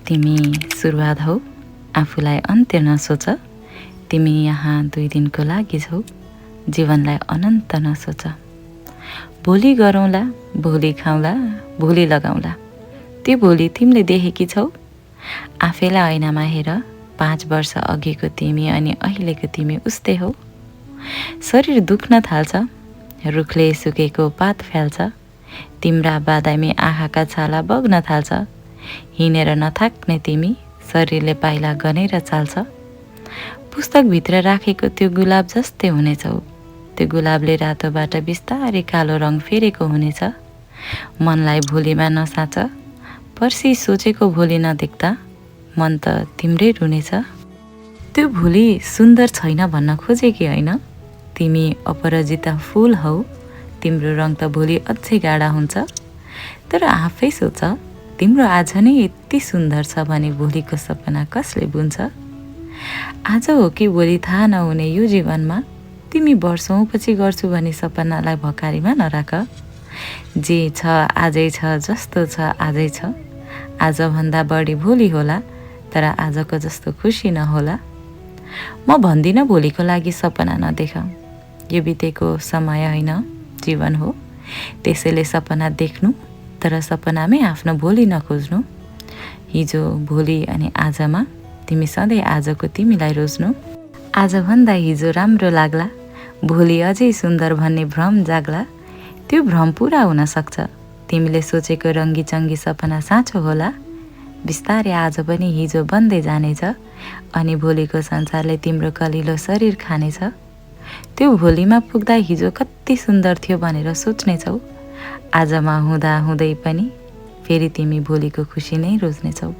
तिमी सुरुवात हौ, आफूलाई अन्त्य नसोच। तिमी यहाँ 2 दिनको लागि छौ, जीवनलाई अनन्त नसोच। भोलि गरौँला, भोलि खाउँला, भोलि लगाउँला, त्यो भोलि तिमीले देखेकी छौ? आफैलाई ऐनामा हेर, 5 वर्ष अघिको तिमी अनि अहिलेको तिमी उस्तै हौ। शरीर दुख्न थाल्छ, रुखले सुकेको पात फ्याल्छ, तिम्रा बादामी आँखाका छाला बग्न थाल्छ। हिँडेर नथाक्ने तिमी, शरीरले पाइला गनेर चाल्छ। पुस्तकभित्र राखेको त्यो गुलाब जस्तै हुनेछौ, त्यो गुलाबले रातोबाट बिस्तारै कालो रङ फेरेको हुनेछ। मनलाई भोलिमा नसाच, पर्सि सोचेको भोलि नदेख्दा मन त तिम्रै रुनेछ। त्यो भोलि सुन्दर छैन भन्न खोजेकी होइन, तिमी अपराजिता फुल हौ। तिम्रो रङ त भोलि अझै गाढा हुन्छ। तर आफै सोच, तिम्रो आज नै यति सुन्दर छ भने भोलिको सपना कसले बुन्छ? आज हो कि भोलि थाहा नहुने यो जीवनमा, तिमी वर्षौँपछि गर्छु भने सपनालाई भकारीमा नराख। जे छ आजै छ, जस्तो छ आजै छ। आजभन्दा बढी भोलि होला, तर आजको जस्तो खुसी नहोला। म भन्दिनँ भोलिको लागि सपना नदेख, यो बितेको समय होइन, जीवन हो। त्यसैले सपना देख्नु, तर सपनामै आफ्नो भोलि नखोज्नु। हिजो, भोलि अनि आजमा तिमी सधैँ आजको तिमीलाई रोज्नु। आजभन्दा हिजो राम्रो लाग्ला, भोलि अझै सुन्दर भन्ने भ्रम जाग्ला। त्यो भ्रम पुरा हुन सक्छ, तिमीले सोचेको रङ्गी-चङ्गी सपना साँचो होला। बिस्तारै आज पनि हिजो बन्दै जानेछ, अनि भोलिको संसारले तिम्रो कलिलो शरीर खानेछ। त्यो भोलिमा पुग्दा हिजो कति सुन्दर थियो भनेर सोच्नेछौ। आजमा हुँदा हुँदै पनि फेरि तिमी भोलिको खुसी नै रोज्नेछौ।